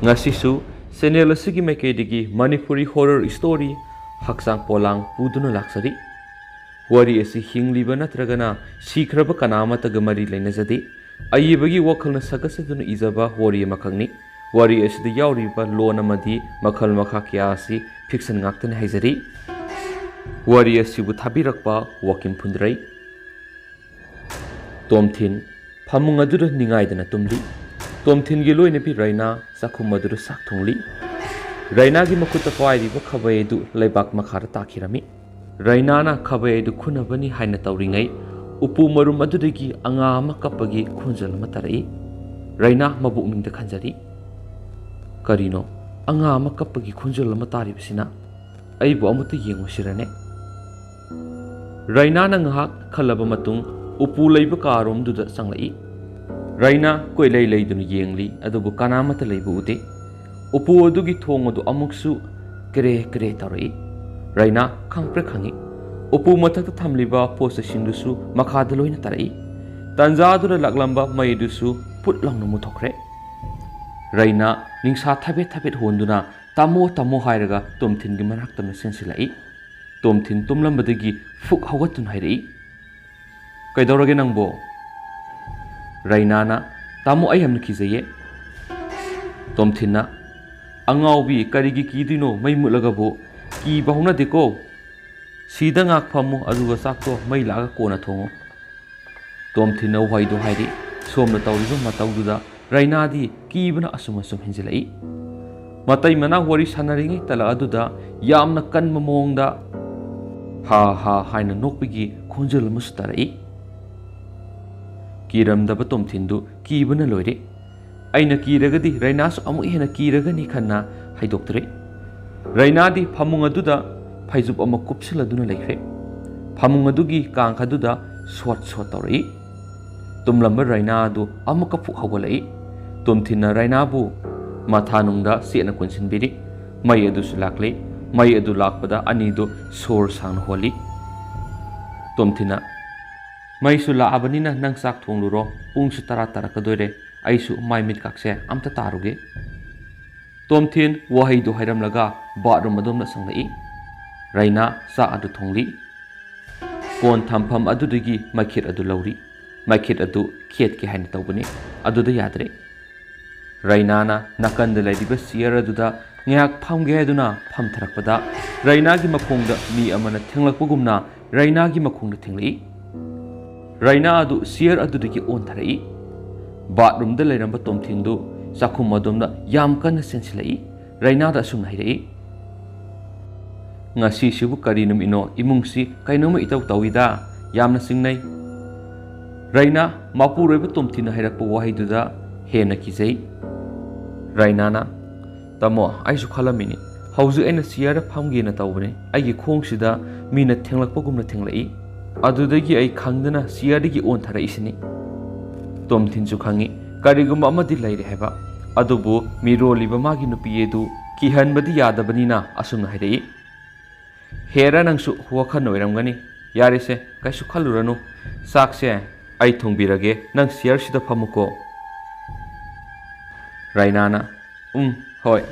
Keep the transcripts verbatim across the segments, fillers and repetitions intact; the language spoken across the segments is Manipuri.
ꯉꯁꯤꯁꯨ ꯆꯦꯅꯦꯜ ꯑꯁꯤꯒꯤ ꯃꯥꯏꯀꯩꯗꯒꯤ ꯃꯅꯤꯄꯨꯔꯤ ꯍꯣꯔꯔ ꯁ꯭ꯇꯣꯔꯤ ꯍꯛꯆꯥꯡ ꯄꯣꯂꯥꯡ ꯄꯨꯗꯨꯅ ꯂꯥꯛꯆꯔꯤ꯫ ꯋꯥꯔꯤ ꯑꯁꯤ ꯍꯤꯡꯂꯤꯕ ꯅꯠꯇ꯭ꯔꯒꯅ ꯁꯤꯈ꯭ꯔꯕ ꯀꯅꯥ ꯑꯃꯠꯇꯒ ꯃꯔꯤ ꯂꯩꯅꯖꯗꯦ꯫ ꯑꯏꯕꯒꯤ ꯋꯥꯈꯜꯅ ꯁꯥꯒꯠꯆꯗꯨꯅ ꯏꯖꯕ ꯋꯥꯔꯤ ꯑꯃꯈꯛꯅꯤ꯫ ꯋꯥꯔꯤ ꯑꯁꯤꯗ ꯌꯥꯎꯔꯤꯕ ꯂꯣꯟ ꯑꯃꯗꯤ ꯃꯈꯜ ꯃꯈꯥ ꯀꯌꯥ ꯑꯁꯤ ꯐꯤꯛꯁꯟ ꯉꯥꯛꯇꯅꯤ ꯍꯥꯏꯖꯔꯤ꯫ ꯋꯥꯔꯤ ꯑꯁꯤꯕꯨ ꯊꯥꯕꯤꯔꯛꯄ ꯋꯥꯀꯤꯝ ꯐꯨꯟꯗ꯭ꯔꯩ꯫ ꯇꯣꯝꯊꯤꯟ ꯐꯃꯨꯡ ꯑꯗꯨꯗ ꯅꯤꯡꯉꯥꯏꯗꯅ ꯇꯨꯝꯂꯤ꯫ ꯇꯣꯝꯊꯤꯟꯒꯤ ꯂꯣꯏꯅꯕꯤ ꯔꯩꯅꯥ ꯆꯥꯛꯈꯨꯝ ꯑꯗꯨꯗ ꯆꯥꯛ ꯊꯣꯡꯂꯤ꯫ ꯔꯩꯅꯥꯒꯤ ꯃꯈꯨꯠꯇ ꯄꯥꯏꯔꯤꯕ ꯈꯥꯕꯩ ꯑꯗꯨ ꯂꯩꯕꯥꯛ ꯃꯈꯥꯗ ꯇꯥꯈꯤꯔꯝꯃꯤ꯫ ꯔꯩꯅꯥꯅ ꯈꯥꯕꯩ ꯑꯗꯨ ꯈꯨꯟꯅꯕꯅꯤ ꯍꯥꯏꯅ ꯇꯧꯔꯤꯉꯩ, ꯎꯄꯨ ꯃꯔꯨꯝ ꯑꯗꯨꯗꯒꯤ ꯑꯉꯥꯡ ꯑꯃ ꯀꯞꯄꯒꯤ ꯈꯣꯟꯖꯦꯜ ꯑꯃ ꯇꯥꯔꯛꯏ꯫ ꯔꯩꯅꯥ ꯃꯕꯨꯛꯅꯤꯡꯗ ꯈꯟꯖꯔꯤ, "ꯀꯔꯤꯅꯣ ꯑꯉꯥꯡ ꯑꯃ ꯀꯞꯄꯒꯤ ꯈꯣꯟꯖꯦꯜ ꯑꯃ ꯇꯥꯔꯤꯕꯁꯤꯅ? ꯑꯩꯕꯨ ꯑꯃꯨꯛꯇ ꯌꯦꯡꯉꯨꯁꯤꯔꯅꯦ?" ꯔꯩꯅꯥꯅ ꯉꯥꯏꯍꯥꯛ ꯈꯜꯂꯕ ꯃꯇꯨꯡ ꯎꯄꯨ ꯂꯩꯕ ꯀꯥꯔꯣꯝꯗꯨꯗ ꯆꯪꯂꯛꯏ꯫ ꯔꯩꯅꯥ ꯀꯣꯏꯂꯩ ꯂꯩꯗꯨꯅ ꯌꯦꯡꯂꯤ, ꯑꯗꯨꯕꯨ ꯀꯅꯥꯃꯠꯇ ꯂꯩꯕ ꯎꯗꯦ꯫ ꯎꯄꯨ ꯑꯗꯨꯒꯤ ꯊꯣꯡ ꯑꯗꯨ ꯑꯃꯨꯛꯁꯨ ꯀ꯭ꯔꯦ ꯀ꯭ꯔꯦ ꯇꯧꯔꯛꯏ꯫ ꯔꯩꯅꯥ ꯈꯪꯄ꯭ꯔꯦꯛ ꯈꯪꯏ꯫ ꯎꯄꯨ ꯃꯊꯛꯇ ꯊꯝꯂꯤꯕ ꯄꯣꯠ ꯆꯩꯁꯤꯡꯗꯨꯁꯨ ꯃꯈꯥꯗ ꯂꯣꯏꯅ ꯇꯥꯔꯛꯏ꯫ ꯇꯥꯟꯖꯥꯗꯨꯗ ꯂꯥꯛꯂꯝꯕ ꯃꯩ ꯑꯗꯨꯁꯨ ꯄꯨꯠ ꯂꯥꯎꯅ ꯃꯨꯠꯊꯣꯛꯈ꯭ꯔꯦ꯫ ꯔꯩꯅꯥ ꯅꯤꯡꯁꯥ ꯊꯥꯕꯦꯠ ꯊꯥꯕꯦꯠ ꯍꯣꯟꯗꯨꯅ "ꯇꯥꯃꯣ, ꯇꯥꯃꯣ" ꯍꯥꯏꯔꯒ ꯇꯣꯝꯊꯤꯟꯒꯤ ꯃꯅꯥꯛꯇ ꯆꯦꯟꯁꯤꯜꯂꯛꯏ꯫ ꯇꯣꯝꯊꯤꯟ ꯇꯨꯝꯂꯝꯕꯗꯒꯤ ꯐꯨꯛ ꯍꯧꯒꯠꯇꯨꯅ ꯍꯥꯏꯔꯛꯏ, "ꯀꯩꯗꯧꯔꯒꯦ ꯅꯪꯕꯣ?" ꯔꯩꯅꯥꯅ, "ꯇꯥꯃꯣ, ꯑꯩ ꯌꯥꯝꯅ ꯀꯤꯖꯩꯌꯦ꯫" ꯇꯣꯝꯊꯤꯟꯅ, "ꯑꯉꯥꯎꯕꯤ, ꯀꯔꯤꯒꯤ ꯀꯤꯗꯣꯏꯅꯣ? ꯃꯩ ꯃꯨꯠꯂꯒꯕꯨ ꯀꯤꯕ ꯍꯧꯅꯗꯦꯀꯣ꯫ ꯁꯤꯗ ꯉꯥꯛ ꯐꯝꯃꯨ, ꯑꯗꯨꯒ ꯆꯥꯛꯇꯣ ꯃꯩ ꯂꯥꯛꯑꯒ ꯀꯣꯟꯅ ꯊꯣꯡꯉꯨ꯫" ꯇꯣꯝꯊꯤꯟꯅ ꯋꯥꯍꯩꯗꯨ ꯍꯥꯏꯔꯤ꯫ ꯁꯣꯝꯅ ꯇꯧꯔꯤꯕ ꯃꯇꯧꯗꯨꯗ ꯔꯩꯅꯥꯗꯤ ꯀꯤꯕꯅ ꯑꯁꯨꯝ ꯑꯁꯨꯝ ꯍꯦꯟꯖꯤꯜꯂꯛꯏ꯫ ꯃꯇꯩ ꯃꯅꯥꯎ ꯋꯥꯔꯤ ꯁꯥꯟꯅꯔꯤꯉꯩ ꯇꯂꯛ ꯑꯗꯨꯗ ꯌꯥꯝꯅ ꯀꯟꯕ ꯃꯑꯣꯡꯗ "ꯍꯥ ꯍꯥ" ꯍꯥꯏꯅ ꯅꯣꯛꯄꯒꯤ ꯈꯣꯟꯖꯦꯜ ꯑꯃꯁꯨ ꯇꯥꯔꯛꯏ꯫ ꯀꯤꯔꯝꯗꯕ ꯇꯣꯝꯊꯤꯟꯗꯨ ꯀꯤꯕꯅ ꯂꯣꯏꯔꯦ꯫ ꯑꯩꯅ ꯀꯤꯔꯒꯗꯤ ꯔꯩꯅꯥꯁꯨ ꯑꯃꯨꯛ ꯍꯦꯟꯅ ꯀꯤꯔꯒꯅꯤ ꯈꯟꯅ ꯍꯥꯏꯗꯣꯛꯇ꯭ꯔꯦ꯫ ꯔꯩꯅꯥꯗꯤ ꯐꯃꯨꯡ ꯑꯗꯨꯗ ꯐꯩꯖꯨꯞ ꯑꯃ ꯀꯨꯞꯁꯤꯜꯂꯗꯨꯅ ꯂꯩꯈ꯭ꯔꯦ꯫ ꯐꯃꯨꯡ ꯑꯗꯨꯒꯤ ꯀꯥꯡꯈ ꯑꯗꯨꯗ ꯁꯣꯠ ꯁꯣꯠ ꯇꯧꯔꯛꯏ꯫ ꯇꯨꯝꯂꯝꯕ ꯔꯩꯅꯥ ꯑꯗꯨ ꯑꯃꯨꯛꯀ ꯐꯨꯛ ꯍꯧꯒꯠꯂꯛꯏ꯫ ꯇꯣꯝꯊꯤꯟꯅ ꯔꯩꯅꯥꯕꯨ ꯃꯊꯥꯅꯨꯡꯗ ꯆꯦꯠꯅ ꯀꯣꯟꯁꯤꯟꯕꯤꯔꯤ꯫ ꯃꯩ ꯑꯗꯨꯁꯨ ꯂꯥꯛꯂꯦ꯫ ꯃꯩ ꯑꯗꯨ ꯂꯥꯛꯄꯗ ꯑꯅꯤꯗꯨ ꯁꯣꯔ ꯁꯥꯡꯅ ꯍꯣꯜꯂꯤ꯫ ꯇꯣꯝꯊꯤꯟꯅ, "ꯃꯩꯁꯨ ꯂꯥꯛꯑꯕꯅꯤꯅ ꯅꯪ ꯆꯥꯛ ꯊꯣꯡꯂꯨꯔꯣ, ꯄꯨꯡꯁꯨ ꯇꯔꯥ ꯇꯥꯔꯛꯀꯗꯣꯏꯔꯦ, ꯑꯩꯁꯨ ꯃꯥꯏ ꯃꯤꯠ ꯀꯥꯛꯁꯦ ꯑꯝꯇ ꯇꯥꯔꯨꯒꯦ꯫" ꯇꯣꯝꯊꯤꯟ ꯋꯥꯍꯩꯗꯨ ꯍꯥꯏꯔꯝꯂꯒ ꯕꯥꯠꯔꯨꯝ ꯑꯗꯣꯝꯗ ꯆꯪꯂꯛꯏ꯫ ꯔꯩꯅꯥ ꯆꯥꯛ ꯑꯗꯨ ꯊꯣꯡꯂꯤ꯫ ꯀꯣꯟ ꯊꯝꯐꯝ ꯑꯗꯨꯗꯒꯤ ꯃꯩꯈꯦꯠ ꯑꯗꯨ ꯂꯧꯔꯤ꯫ ꯃꯩꯈꯦꯠ ꯑꯗꯨ ꯈꯦꯠꯀꯦ ꯍꯥꯏꯅ ꯇꯧꯕꯅꯤ, ꯑꯗꯨꯗ ꯌꯥꯗ꯭ꯔꯦ꯫ ꯔꯩꯅꯥꯅ ꯅꯥꯀꯟꯗ ꯂꯩꯔꯤꯕ ꯆꯤꯌꯔ ꯑꯗꯨꯗ ꯉꯥꯏꯍꯥꯛ ꯐꯝꯒꯦ ꯍꯥꯏꯗꯨꯅ ꯐꯝꯊꯔꯛꯄꯗ, ꯔꯩꯅꯥꯒꯤ ꯃꯈꯣꯡꯗ ꯃꯤ ꯑꯃꯅ ꯊꯦꯡꯂꯛꯄꯒꯨꯝꯅ ꯔꯩꯅꯥꯒꯤ ꯃꯈꯣꯡꯗ ꯊꯦꯡꯂꯛꯏ꯫ ꯔꯩꯅꯥ ꯑꯗꯨ ꯆꯤꯌꯔ ꯑꯗꯨꯗꯒꯤ ꯑꯣꯟꯊꯔꯛꯏ꯫ ꯕꯥꯠꯔꯨꯝꯗ ꯂꯩꯔꯝꯕ ꯇꯣꯝꯊꯤꯟꯗꯨ ꯆꯥꯛꯈꯨꯝ ꯑꯗꯣꯝꯗ ꯌꯥꯝ ꯀꯟꯅ ꯆꯦꯟꯁꯤꯜꯂꯛꯏ꯫ ꯔꯩꯅꯥꯗ ꯑꯁꯨꯝꯅ ꯍꯥꯏꯔꯛꯏ, "ꯉꯁꯤꯁꯤꯕꯨ ꯀꯔꯤ ꯅꯨꯃꯤꯠꯅꯣ? ꯏꯃꯨꯡꯁꯤ ꯀꯩꯅꯣꯝꯃ ꯏꯇꯧ ꯇꯧꯏꯗ, ꯌꯥꯝꯅ ꯆꯤꯡꯅꯩ꯫" ꯔꯩꯅꯥ ꯃꯄꯨꯔꯣꯏꯕ ꯇꯣꯝꯊꯤꯟꯅ ꯍꯥꯏꯔꯛꯄ ꯋꯥꯍꯩꯗꯨꯗ ꯍꯦꯟꯅ ꯀꯤꯖꯩ꯫ ꯔꯩꯅꯥꯅ, "ꯇꯥꯃꯣ, ꯑꯩꯁꯨ ꯈꯜꯂꯝꯃꯤꯅꯤ꯫ ꯍꯧꯖꯤꯛ ꯑꯩꯅ ꯆꯤꯌꯔꯗ ꯐꯝꯒꯦꯅ ꯇꯧꯕꯅꯤ, ꯑꯩꯒꯤ ꯈꯣꯡꯁꯤꯗ ꯃꯤꯅ ꯊꯦꯡꯂꯛꯄꯒꯨꯝꯅ ꯊꯦꯡꯂꯛꯏ꯫ ꯑꯗꯨꯗꯒꯤ ꯑꯩ ꯈꯪꯗꯅ ꯆꯤꯌꯔꯗꯒꯤ ꯑꯣꯟꯊꯔꯛꯏꯁꯤꯅꯤ꯫" ꯇꯣꯝꯊꯤꯟꯁꯨ ꯈꯪꯏ ꯀꯔꯤꯒꯨꯝꯕ ꯑꯃꯗꯤ ꯂꯩꯔꯦ ꯍꯥꯏꯕ, ꯑꯗꯨꯕꯨ ꯃꯤꯔꯣꯜꯂꯤꯕ ꯃꯥꯒꯤ ꯅꯨꯄꯤ ꯑꯗꯨ ꯀꯤꯍꯟꯕꯗꯤ ꯌꯥꯗꯕꯅꯤꯅ ꯑꯁꯨꯝꯅ ꯍꯥꯏꯔꯛꯏ, "ꯍꯦꯔꯥ, ꯅꯪꯁꯨ ꯋꯥꯈꯜ ꯑꯣꯏꯔꯝꯒꯅꯤ꯫ ꯌꯥꯔꯦꯁꯦ, ꯀꯩꯁꯨ ꯈꯜꯂꯨꯔꯅꯨ꯫ ꯆꯥꯛꯁꯦ ꯑꯩ ꯊꯣꯡꯕꯤꯔꯒꯦ, ꯅꯪ ꯆꯤꯌꯔꯁꯤꯗ ꯐꯝꯃꯨꯀꯣ꯫" ꯔꯩꯅꯥꯅ, "ꯎꯝ, ꯍꯣꯏ꯫"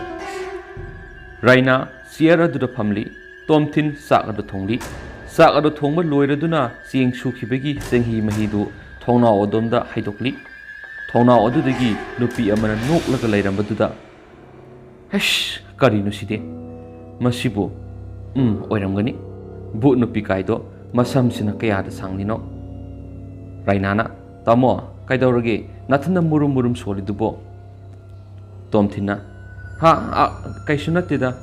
ꯔꯩꯅꯥ ꯆꯤꯌꯔ ꯑꯗꯨꯗ ꯐꯝꯂꯤ꯫ ꯇꯣꯝꯊꯤꯟ ꯆꯥꯛ ꯑꯗꯨ ꯊꯣꯡꯂꯤ꯫ ꯆꯥꯛ ꯑꯗꯨ ꯊꯣꯡꯕ ꯂꯣꯏꯔꯗꯨꯅ ꯆꯦꯡ ꯁꯨꯈꯤꯕꯒꯤ ꯆꯦꯡꯍꯤ ꯃꯍꯤꯗꯨ ꯊꯣꯡꯅꯥꯎ ꯑꯗꯣꯝꯗ ꯍꯩꯗꯣꯛꯂꯤ꯫ ꯊꯣꯡꯅꯥꯎ ꯑꯗꯨꯗꯒꯤ ꯅꯨꯄꯤ ꯑꯃꯅ ꯅꯣꯛꯂꯒ ꯂꯩꯔꯝꯕꯗꯨꯗ, "ꯍꯩꯁ, ꯀꯔꯤꯅꯣ ꯁꯤꯗꯤ? ꯃꯁꯤꯕꯨ, ꯎꯝ, ꯑꯣꯏꯔꯝꯒꯅꯤ꯫ ꯚꯨꯠ ꯅꯨꯄꯤ ꯀꯥꯏꯗꯣ ꯃꯁꯝꯁꯤꯅ ꯀꯌꯥꯗ ꯁꯥꯡꯂꯤꯅꯣ?" ꯔꯩꯅꯥꯅ, "ꯇꯥꯃꯣ, ꯀꯩꯗꯧꯔꯒꯦ? ꯅꯥꯊꯟꯗ ꯃꯨꯔꯨꯝ ꯃꯨꯔꯨꯝ ꯁꯣꯜꯂꯤꯗꯨꯕꯣ?" ꯇꯣꯝꯊꯤꯟꯅ, "ꯍꯥ, ꯑ, ꯀꯩꯁꯨ ꯅꯠꯇꯦꯗ꯫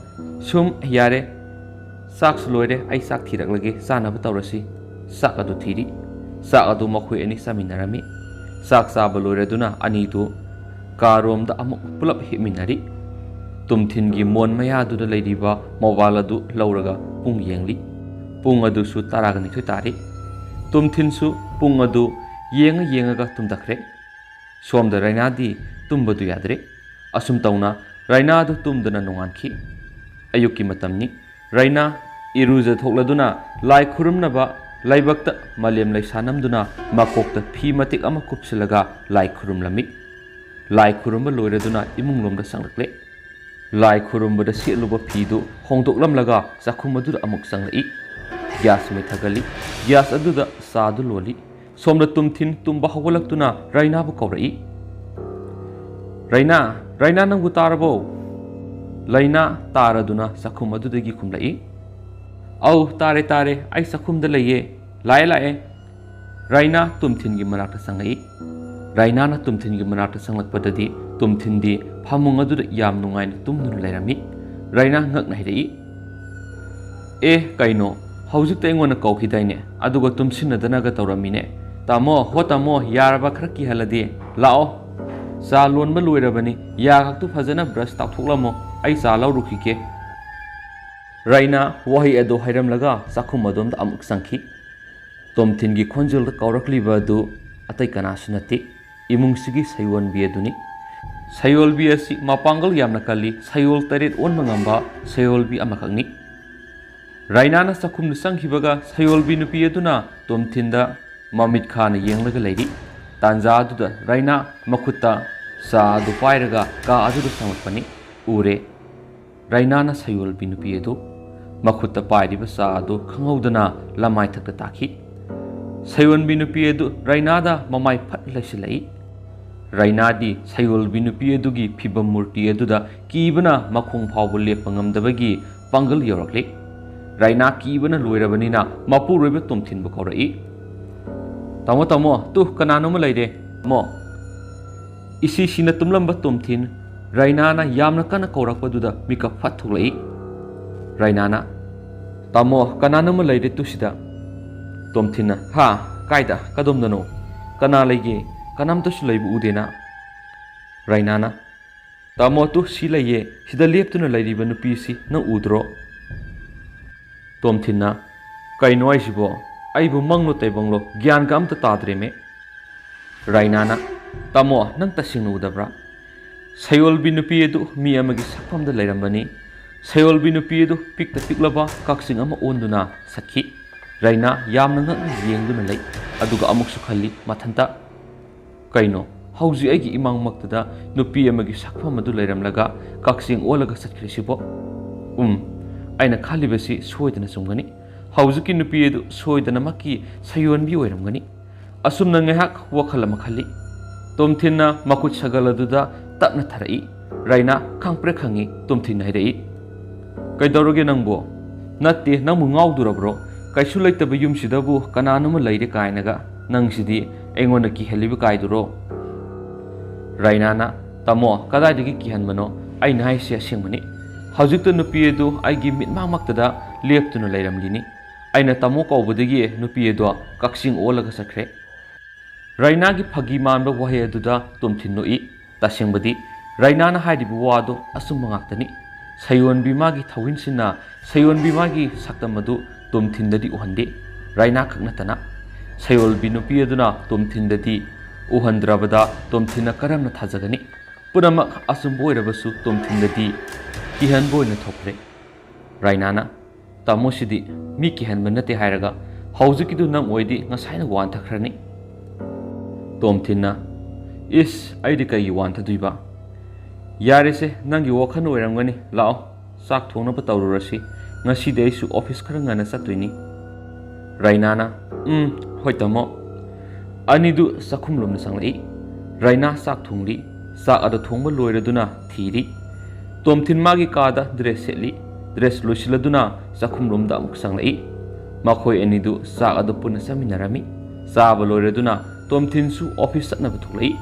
ꯁꯨꯝ, ꯌꯥꯔꯦ꯫ ꯆꯥꯛꯁꯨ ꯂꯣꯏꯔꯦ, ꯑꯩ ꯆꯥꯛ ꯊꯤꯔꯛꯂꯒꯦ, ꯆꯥꯅꯕ ꯇꯧꯔꯁꯤ꯫" ꯆꯥꯛ ꯑꯗꯨ ꯊꯤꯔꯤ꯫ ꯆꯥꯛ ꯑꯗꯨ ꯃꯈꯣꯏ ꯑꯅꯤ ꯆꯥꯃꯤꯟꯅꯔꯝꯃꯤ꯫ ꯆꯥꯛ ꯆꯥꯕ ꯂꯣꯏꯔꯗꯨꯅ ꯑꯅꯤꯗꯨ ꯀꯥꯔꯣꯝꯗ ꯑꯃꯨꯛ ꯄꯨꯂꯞ ꯍꯤꯞꯃꯤꯟꯅꯔꯤ꯫ ꯇꯣꯝꯊꯤꯟꯒꯤ ꯃꯣꯟ ꯃꯌꯥꯗꯨꯗ ꯂꯩꯔꯤꯕ ꯃꯣꯕꯥꯏꯜ ꯑꯗꯨ ꯂꯧꯔꯒ ꯄꯨꯡ ꯌꯦꯡꯂꯤ꯫ ꯄꯨꯡ ꯑꯗꯨꯁꯨ ꯇꯔꯥꯒ ꯅꯤꯊꯣꯏ ꯇꯥꯔꯤ꯫ ꯇꯣꯝꯊꯤꯟꯁꯨ ꯄꯨꯡ ꯑꯗꯨ ꯌꯦꯡꯉ ꯌꯦꯡꯉꯒ ꯇꯨꯝꯊꯈ꯭ꯔꯦ꯫ ꯁꯣꯝꯗ ꯔꯩꯅꯥꯗꯤ ꯇꯨꯝꯕꯗꯨ ꯌꯥꯗ꯭ꯔꯦ꯫ ꯑꯁꯨꯝ ꯇꯧꯅ ꯔꯩꯅꯥꯗꯨ ꯇꯨꯝꯗꯅ ꯅꯣꯡꯉꯥꯟꯈꯤ꯫ ꯑꯌꯨꯛꯀꯤ ꯃꯇꯝꯅꯤ꯫ ꯔꯩꯅꯥ ꯏꯔꯨꯖꯊꯣꯛꯂꯗꯨꯅ ꯂꯥꯏ ꯈꯨꯔꯨꯝꯅꯕ ꯂꯥꯏꯕꯛꯇ ꯃꯂꯦꯝ ꯂꯩꯁꯥ ꯅꯝꯗꯨꯅ ꯃꯀꯣꯛꯇ ꯐꯤ ꯃꯇꯦꯛ ꯑꯃ ꯀꯨꯞꯁꯤꯜꯂꯒ ꯂꯥꯏ ꯈꯨꯔꯨꯝꯂꯝꯃꯤ꯫ ꯂꯥꯏ ꯈꯨꯔꯨꯝꯕ ꯂꯣꯏꯔꯗꯨꯅ ꯏꯃꯨꯡꯂꯣꯝꯗ ꯆꯪꯂꯛꯂꯦ꯫ ꯂꯥꯏ ꯈꯨꯔꯨꯝꯕꯗ ꯁꯦꯠꯂꯨꯕ ꯐꯤꯗꯨ ꯍꯣꯡꯗꯣꯛꯂꯝꯂꯒ ꯆꯥꯛꯈꯨꯝ ꯑꯗꯨꯗ ꯑꯃꯨꯛ ꯆꯪꯂꯛꯏ꯫ ꯒ꯭ꯌꯥꯁ ꯃꯩ ꯊꯥꯒꯠꯂꯤ꯫ ꯒ꯭ꯌꯥꯁ ꯑꯗꯨꯗ ꯆꯥꯗꯨ ꯂꯣꯜꯂꯤ꯫ ꯁꯣꯝꯗ ꯇꯨꯝꯊꯤꯟ ꯇꯨꯝꯕ ꯍꯧꯒꯠꯂꯛꯇꯨꯅ ꯔꯩꯅꯥꯕꯨ ꯀꯧꯔꯛꯏ꯫ "ꯔꯩꯅꯥ, ꯔꯩꯅꯥ, ꯅꯪꯕꯨ ꯇꯥꯔꯕꯣ?" ꯂꯩꯅꯥ ꯇꯥꯔꯗꯨꯅ ꯆꯥꯛꯈꯨꯝ ꯑꯗꯨꯗꯒꯤ ꯈꯨꯝꯂꯛꯏ꯫ "ꯑꯧ, ꯇꯥꯔꯦ, ꯇꯥꯔꯦ, ꯑꯩ ꯆꯥꯛꯈꯨꯝꯗ ꯂꯩꯌꯦ꯫ ꯂꯥꯛꯑꯦ, ꯂꯥꯛꯑꯦ꯫" ꯔꯩꯅꯥ ꯇꯨꯝꯊꯤꯟꯒꯤ ꯃꯅꯥꯛꯇ ꯆꯪꯂꯛꯏ꯫ ꯔꯩꯅꯥꯅ ꯇꯨꯝꯊꯤꯟꯒꯤ ꯃꯅꯥꯛꯇ ꯆꯪꯂꯛꯄꯗꯗꯤ ꯇꯨꯝꯊꯤꯟꯗꯤ ꯐꯃꯨꯡ ꯑꯗꯨꯗ ꯌꯥꯝ ꯅꯨꯡꯉꯥꯏꯅ ꯇꯨꯝꯗꯨꯅ ꯂꯩꯔꯝꯃꯤ꯫ ꯔꯩꯅꯥ ꯉꯛꯅ ꯍꯥꯏꯔꯛꯏ, "ꯑꯦ, ꯀꯩꯅꯣ? ꯍꯧꯖꯤꯛꯇ ꯑꯩꯉꯣꯟꯗ ꯀꯧꯈꯤꯗꯥꯏꯅꯦ? ꯑꯗꯨꯒ ꯇꯨꯝꯁꯤꯟꯅꯗꯅꯒ ꯇꯧꯔꯝꯃꯤꯅꯦ꯫ ꯇꯥꯃꯣ, ꯍꯣ ꯇꯥꯃꯣ, ꯌꯥꯔꯕ ꯈꯔ ꯀꯤꯍꯜꯂꯗꯤ? ꯂꯥꯛꯑꯣ, ꯆꯥ ꯂꯣꯟꯕ ꯂꯣꯏꯔꯕꯅꯤ꯫ ꯌꯥ ꯈꯛꯇꯨ ꯐꯖꯅ ꯕ꯭ꯔꯁ ꯇꯧꯊꯣꯛꯂꯝꯃꯣ, ꯑꯩ ꯆꯥ ꯂꯧꯔꯨꯈꯤꯒꯦ꯫" ꯔꯩꯅꯥ ꯋꯥꯍꯩ ꯑꯗꯨ ꯍꯥꯏꯔꯝꯂꯒ ꯆꯥꯛꯈꯨꯝ ꯑꯗꯣꯝꯗ ꯑꯃꯨꯛ ꯆꯪꯈꯤ꯫ ꯇꯣꯝꯊꯤꯟꯒꯤ ꯈꯣꯟꯖꯦꯜꯗ ꯀꯧꯔꯛꯂꯤꯕ ꯑꯗꯨ ꯑꯇꯩ ꯀꯅꯥꯁꯨ ꯅꯠꯇꯦ, ꯏꯃꯨꯡꯁꯤꯒꯤ ꯁꯌꯣꯟꯕꯤ ꯑꯗꯨꯅꯤ꯫ ꯁꯌꯣꯜꯕꯤ ꯑꯁꯤ ꯃꯄꯥꯡꯒꯜ ꯌꯥꯝꯅ ꯀꯜꯂꯤ, ꯁꯌꯣꯜ ꯇꯔꯦꯠ ꯑꯣꯟꯕ ꯉꯝꯕ ꯁꯌꯣꯜꯕꯤ ꯑꯃꯈꯛꯅꯤ꯫ ꯔꯩꯅꯥꯅ ꯆꯥꯛꯈꯨꯝꯗ ꯆꯪꯈꯤꯕꯒ ꯁꯌꯣꯜꯕꯤ ꯅꯨꯄꯤ ꯑꯗꯨꯅ ꯇꯣꯝꯊꯤꯟꯗ ꯃꯃꯤꯠ ꯈꯥꯅ ꯌꯦꯡꯂꯒ ꯂꯩꯔꯤ꯫ ꯇꯥꯟꯖꯥ ꯑꯗꯨꯗ ꯔꯩꯅꯥ ꯃꯈꯨꯠꯇ ꯆꯥ ꯑꯗꯨ ꯄꯥꯏꯔꯒ ꯀꯥ ꯑꯗꯨꯗ ꯆꯪꯂꯛꯄꯅꯤ꯫ ꯎꯔꯦ꯫ ꯔꯩꯅꯥꯅ ꯁꯌꯣꯜꯕꯤ ꯅꯨꯄꯤ ꯑꯗꯨ ꯃꯈꯨꯠꯇ ꯄꯥꯏꯔꯤꯕ ꯆꯥ ꯑꯗꯨ ꯈꯪꯍꯧꯗꯅ ꯂꯃꯥꯏꯊꯛꯇ ꯇꯥꯈꯤ꯫ ꯁꯌꯣꯜꯕꯤ ꯅꯨꯄꯤ ꯑꯗꯨ ꯔꯩꯅꯥꯗ ꯃꯃꯥꯏ ꯐꯠ ꯂꯩꯁꯤꯜꯂꯛꯏ꯫ ꯔꯩꯅꯥꯗꯤ ꯁꯌꯣꯜꯕꯤ ꯅꯨꯄꯤ ꯑꯗꯨꯒꯤ ꯐꯤꯕꯝ ꯃꯨꯔꯇꯤ ꯑꯗꯨꯗ ꯀꯤꯕꯅ ꯃꯈꯣꯡ ꯐꯥꯎꯕ ꯂꯦꯞꯄ ꯉꯝꯗꯕꯒꯤ ꯄꯥꯡꯒꯜ ꯌꯧꯔꯛꯂꯤ꯫ ꯔꯩꯅꯥ ꯀꯤꯕꯅ ꯂꯣꯏꯔꯕꯅꯤꯅ ꯃꯄꯨꯔꯣꯏꯕ ꯇꯣꯝꯊꯤꯟꯕꯨ ꯀꯧꯔꯛꯏ꯫ "ꯇꯥꯃꯣ, ꯇꯥꯃꯣ, ꯇꯨ ꯀꯅꯥꯅꯣꯝꯃ ꯂꯩꯔꯦ, ꯇꯥꯃꯣ꯫" ꯏꯁꯤ ꯁꯤꯅ ꯇꯨꯝꯂꯝꯕ ꯇꯣꯝꯊꯤꯟ ꯔꯩꯅꯥꯅ ꯌꯥꯝꯅ ꯀꯟꯅ ꯀꯧꯔꯛꯄꯗꯨꯗ ꯃꯤꯀꯞ ꯐꯠ ꯊꯣꯛꯂꯛꯏ꯫ ꯔꯩꯅꯥꯅ, "ꯇꯥꯃꯣ, ꯀꯅꯥꯅꯣꯝꯃ ꯂꯩꯔꯦ ꯇꯨ ꯁꯤꯗ꯫" ꯇꯣꯝꯊꯤꯟꯅ, "ꯍꯥ? ꯀꯥꯏꯗ? ꯀꯗꯣꯝꯗꯅꯣ? ꯀꯅꯥ ꯂꯩꯒꯦ? ꯀꯅꯥꯝꯇꯁꯨ ꯂꯩꯕ ꯎꯗꯦꯅ꯫" ꯔꯩꯅꯥꯅ, "ꯇꯥꯃꯣ, ꯇꯨ ꯁꯤ ꯂꯩꯌꯦ, ꯁꯤꯗ ꯂꯦꯞꯇꯨꯅ ꯂꯩꯔꯤꯕ ꯅꯨꯄꯤꯁꯤ ꯅꯪ ꯎꯗ꯭ꯔꯣ?" ꯇꯣꯝꯊꯤꯟꯅ, "ꯀꯩꯅꯣ ꯍꯥꯏꯁꯤꯕꯣ? ꯑꯩꯕꯨ ꯃꯪꯂꯣ ꯇꯥꯏꯕꯪꯂꯣ? ꯒ꯭ꯌꯥꯟꯒ ꯑꯝꯇ ꯇꯥꯗ꯭ꯔꯦꯃꯦ꯫" ꯔꯩꯅꯥꯅ, "ꯇꯥꯃꯣ, ꯅꯪ ꯇꯁꯦꯡꯅ ꯎꯗꯕ꯭ꯔꯥ? ꯁꯌꯣꯜꯕꯤ ꯅꯨꯄꯤ ꯑꯗꯨ ꯃꯤ ꯑꯃꯒꯤ ꯁꯛꯐꯝꯗ ꯂꯩꯔꯝꯕꯅꯤ꯫ ꯁꯌꯣꯜꯕꯤ ꯅꯨꯄꯤ ꯑꯗꯨ ꯄꯤꯛꯇ ꯄꯤꯛꯂꯕ ꯀꯛꯆꯤꯡ ꯑꯃ ꯑꯣꯟꯗꯨꯅ ꯁꯛꯈꯤ꯫" ꯔꯩꯅꯥ ꯌꯥꯝꯅ ꯉꯛꯅ ꯌꯦꯡꯗꯨꯅ ꯂꯩ꯫ ꯑꯗꯨꯒ ꯑꯃꯨꯛꯁꯨ ꯈꯜꯂꯤ ꯃꯊꯟꯇ, "ꯀꯩꯅꯣ? ꯍꯧꯖꯤꯛ ꯑꯩꯒꯤ ꯏꯃꯥꯡꯃꯛꯇꯗ ꯅꯨꯄꯤ ꯑꯃꯒꯤ ꯁꯛꯐꯝ ꯑꯗꯨ ꯂꯩꯔꯝꯂꯒ ꯀꯛꯆꯦꯡ ꯑꯣꯜꯂꯒ ꯆꯠꯈ꯭ꯔꯤꯁꯤꯕꯣ? ꯎꯝ, ꯑꯩꯅ ꯈꯜꯂꯤꯕꯁꯤ ꯁꯣꯏꯗꯅ ꯆꯨꯝꯒꯅꯤ꯫ ꯍꯧꯖꯤꯛꯀꯤ ꯅꯨꯄꯤ ꯑꯗꯨ ꯁꯣꯏꯗꯅꯃꯛꯀꯤ ꯁꯌꯣꯟꯕꯤ ꯑꯣꯏꯔꯝꯒꯅꯤ꯫ ꯑꯁꯨꯝꯅ ꯉꯥꯏꯍꯥꯛ ꯋꯥꯈꯜ ꯑꯃ ꯈꯜꯂꯤ꯫ ꯇꯣꯝꯊꯤꯟꯅ ꯃꯈꯨꯠ ꯁꯒꯜ ꯑꯗꯨꯗ ꯇꯞꯅ ꯊꯥꯔꯛꯏ꯫ ꯔꯥꯏꯅꯥ ꯈꯪꯄ꯭ꯔꯦꯛ ꯈꯪꯉꯤ ꯇꯣꯝꯊꯤꯟꯅ ꯍꯥꯏꯔꯛꯏ꯫ "ꯀꯩꯗꯧꯔꯒꯦ ꯅꯪꯕꯨ?" "ꯅꯠꯇꯦ, ꯅꯪꯕꯨ ꯉꯥꯎꯗꯨꯔꯕ꯭ꯔꯣ? ꯀꯩꯁꯨ ꯂꯩꯇꯕ ꯌꯨꯝꯁꯤꯗꯕꯨ ꯀꯅꯥꯅꯣꯃ ꯂꯩꯔꯦ ꯀꯥꯏꯅꯒ꯫ ꯅꯪꯁꯤꯗꯤ ꯑꯩꯉꯣꯟꯗ ꯀꯤꯍꯜꯂꯤꯕ ꯀꯥꯏꯗꯨꯔꯣ?" ꯔꯥꯏꯅꯥꯅ, "ꯇꯥꯃꯣ, ꯀꯗꯥꯏꯗꯒꯤ ꯀꯤꯍꯟꯕꯅꯣ? ꯑꯩꯅ ꯍꯥꯏꯁꯤ ꯑꯁꯦꯡꯕꯅꯤ꯫ ꯍꯧꯖꯤꯛꯇ ꯅꯨꯄꯤ ꯑꯗꯨ ꯑꯩꯒꯤ ꯃꯤꯠꯃꯥꯡꯃꯛꯇꯗ ꯂꯦꯞꯇꯨꯅ ꯂꯩꯔꯝꯂꯤꯅꯤ꯫ ꯑꯩꯅ ꯇꯥꯃꯣ ꯀꯧꯕꯗꯒꯤ ꯅꯨꯄꯤ ꯑꯗꯣ ꯀꯛꯆꯤꯡ ꯑꯣꯜꯂꯒ ꯆꯠꯈ꯭ꯔꯦ꯫" ꯔꯥꯏꯅꯥꯒꯤ ꯐꯥꯒꯤ ꯃꯥꯟꯕ ꯋꯥꯍꯩ ꯑꯗꯨꯗ ꯇꯣꯝꯊꯤꯟ ꯅꯣꯛꯏ꯫ ꯇꯁꯦꯡꯕꯗꯤ ꯔꯥꯏꯅꯥꯅ ꯍꯥꯏꯔꯤꯕ ꯋꯥꯗꯣ ꯑꯆꯨꯝꯕ ꯉꯥꯛꯇꯅꯤ꯫ ꯁꯌꯣꯟꯕꯤ ꯃꯥꯒꯤ ꯊꯧꯍꯤꯟꯁꯤꯅ ꯁꯌꯣꯟꯕꯤ ꯃꯥꯒꯤ ꯁꯛꯇꯝ ꯑꯗꯨ ꯇꯣꯝꯊꯤꯟꯗꯗꯤ ꯎꯍꯟꯗꯦ꯫ ꯔꯥꯏꯅꯥ ꯈꯛ ꯅꯠꯇꯅ ꯁꯌꯣꯜꯕꯤ ꯅꯨꯄꯤ ꯑꯗꯨꯅ ꯇꯣꯝꯊꯤꯟꯗꯗꯤ ꯎꯍꯟꯗ꯭ꯔꯕꯗ ꯇꯣꯝꯊꯤꯟꯅ ꯀꯔꯝꯅ ꯊꯥꯖꯒꯅꯤ? ꯄꯨꯝꯅꯃꯛ ꯑꯆꯨꯝꯕ ꯑꯣꯏꯔꯕꯁꯨ ꯇꯣꯝꯊꯤꯟꯗꯗꯤ ꯀꯤꯍꯟꯕ ꯑꯣꯏꯅ ꯊꯣꯛꯈ꯭ꯔꯦ꯫ ꯔꯥꯏꯅꯥꯅ, "ꯇꯥꯃꯣꯁꯤꯗꯤ ꯃꯤ ꯀꯤꯍꯟꯕ ꯅꯠꯇꯦ ꯍꯥꯏꯔꯒ ꯍꯧꯖꯤꯛꯀꯤꯗꯨ ꯅꯪ ꯑꯣꯏꯗꯤ ꯉꯁꯥꯏꯅ ꯋꯥꯟꯊꯈ꯭ꯔꯅꯤ꯫" ꯇꯣꯝꯊꯤꯟꯅ, "ꯏꯁ, ꯑꯩꯗꯤ ꯀꯩꯒꯤ ꯋꯥꯟꯊꯗꯣꯏꯕ? ꯌꯥꯔꯦꯁꯦ, ꯅꯪꯒꯤ ꯋꯥꯈꯜ ꯑꯣꯏꯔꯝꯒꯅꯤ꯫ ꯂꯥꯛꯑꯣ, ꯆꯥꯛ ꯊꯣꯡꯅꯕ ꯇꯧꯔꯨꯔꯁꯤ꯫ ꯉꯁꯤꯗꯤ ꯑꯩꯁꯨ ꯑꯣꯐꯤꯁ ꯈꯔ ꯉꯟꯅ ꯆꯠꯇꯣꯏꯅꯤ꯫" ꯔꯥꯏꯅꯥꯅ, "ꯎꯝ, ꯍꯣꯏ ꯇꯥꯃꯣ꯫" ꯑꯅꯤꯗꯨ ꯆꯥꯛꯈꯨꯝꯂꯣꯝꯗ ꯆꯪꯂꯛꯏ꯫ ꯔꯥꯏꯅꯥ ꯆꯥꯛ ꯊꯣꯡꯂꯤ꯫ ꯆꯥꯛ ꯑꯗꯨ ꯊꯣꯡꯕ ꯂꯣꯏꯔꯗꯨꯅ ꯊꯤꯔꯤ꯫ ꯇꯣꯝꯊꯤꯟ ꯃꯥꯒꯤ ꯀꯥꯗ ꯗ꯭ꯔꯦꯁ ꯁꯦꯠꯂꯤ꯫ ꯗ꯭ꯔꯦꯁ ꯂꯣꯏꯁꯤꯜꯂꯗꯨꯅ ꯆꯥꯛꯈꯨꯝꯂꯣꯝꯗ ꯑꯃꯨꯛ ꯆꯪꯂꯛꯏ꯫ ꯃꯈꯣꯏ ꯑꯅꯤꯗꯨ ꯆꯥꯛ ꯑꯗꯨ ꯄꯨꯟꯅ ꯆꯥꯃꯤꯟꯅꯔꯝꯃꯤ꯫ ꯆꯥꯕ ꯂꯣꯏꯔꯗꯨꯅ ꯇꯣꯝꯊꯤꯟꯁꯨ ꯑꯣꯐꯤꯁ ꯆꯠꯅꯕ ꯊꯣꯛꯂꯛꯏ꯫